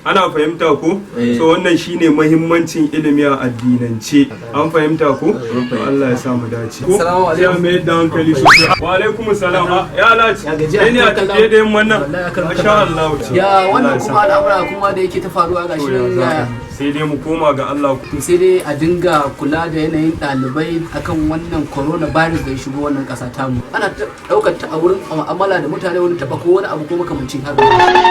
Ana fahimta ko? So wannan shine mahimmancin ilimi a addinance. An fahimta ko? To Allah ya sa mu dace. Ko Assalamu sai a alaikum. mayar da hankali sosai. Wa alaikum salam. Ah, ya Alhaji. Ya gajiya? Kai ne a tafiye da yamman nan? Wallahi akan Masha Allah. Ya wannan Allah ya sa. kuma al'amura kuma da yake ta faruwa, gashi To ya nan za ya a yi? Sai dai mu koma ga Allah. To sai dai a dinga kula da yanayin ɗalibai akan wannan coronavirus da ya shigo wannan ƙasa tamu. Ana ɗaukar ta a wurin mu'amala da mutane, wurin taɓa ko wani abu ko makamancin haka.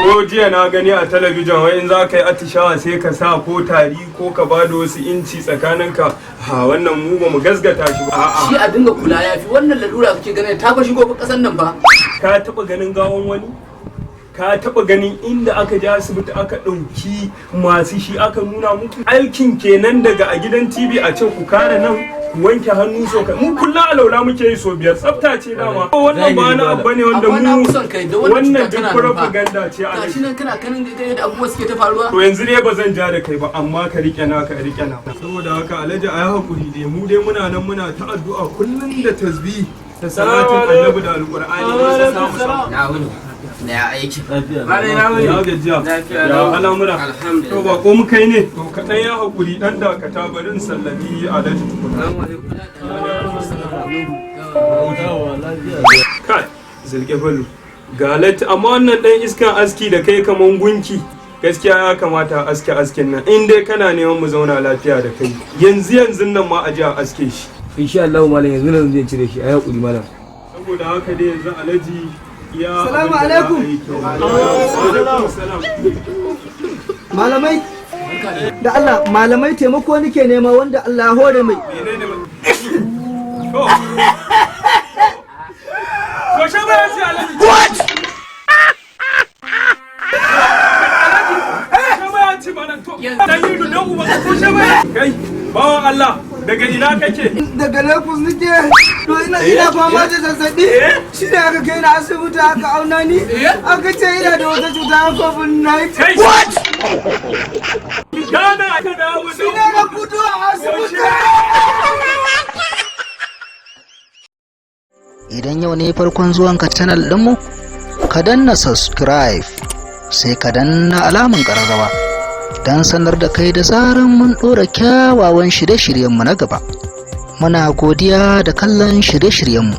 Ko jiya na gani a talabijin, wai in za ka yi atishawa sai ka sa ko tari ko ka ba da wasu inci tsakaninka. Ha, wannan mu ba mu gasgata shi ba, a'a. Shi a dinga kula ya fi. Wannan lalura kake ganin ta fa shigo ƙasar nan ba. Ka taba ganin gawan wani? Ka taba ganin inda aka je asibiti aka ɗauki masu shi aka nuna muku? Aikin kenan daga a gidan TV a ce ku kare nan, ku wanke hannu. So ka mu kullum alaula muke yi so biyar, tsafta ce dama. Wannan ba wani abu bane wanda Amma na mu fi son kai da wannan wannan cuta duk tana nan fa. propaganda ce a Gashi nan kana kanin ga yadda abubuwa suke ta faruwa. To yanzu dai ba zan ja da kai ba, amma ka rike na, ka rike na. Saboda haka Alhaji, ayi hakuri dai. Mu dai muna nan muna ta addu'a kullum da tasbih da salatin Annabi da Alqur'ani ne sai samu samu. Na wuni, da ya aiki? Ya gajiya? Ya al'amura? To ba ko muka yi ne? To kaɗan ya hakuri, dan dakata, bari in sallami Alhaji tukuna. Kai zilke falu galat, amma wannan dan iskan aski da kai kaman gunki, gaskiya ya kamata a aske askin nan in dai kana neman mu zauna lafiya da kai. Yanzu yanzu nan ma a je a aske shi. Insha Allah malam, yanzu nan zai cire shi. Ayi hakuri malam. Saboda haka dai yanzu Alhaji ya Salamu abin da za a alaikum. yi kenan. Wa alaikum salam. Malamai, da Allah malamai, taimako nake nema wanda Allah ya hore mai. Menene to to shaba ya ce Alhaji? What? Alhaji, shaba ya ce mana? To dan yi dan uba ko shaba ya kai? Bawan Allah, daga ina kake? Daga Lagos nake. To ina fama da zazzabi, shi ne aka kai ni asibiti, aka auna ni, aka ce ina da wata cuta COVID-19. Kai, what? Gana ka dawo. Shi ne na gudu a asibiti. Idan yau ne farkon zuwanka channel ɗinmu, ka danna subscribe, sai ka danna alamun ƙararrawa don sanar da kai da zaran mun ɗora kyawawan shirye-shiryenmu na gaba. Muna godiya da kallon shirye-shiryenmu.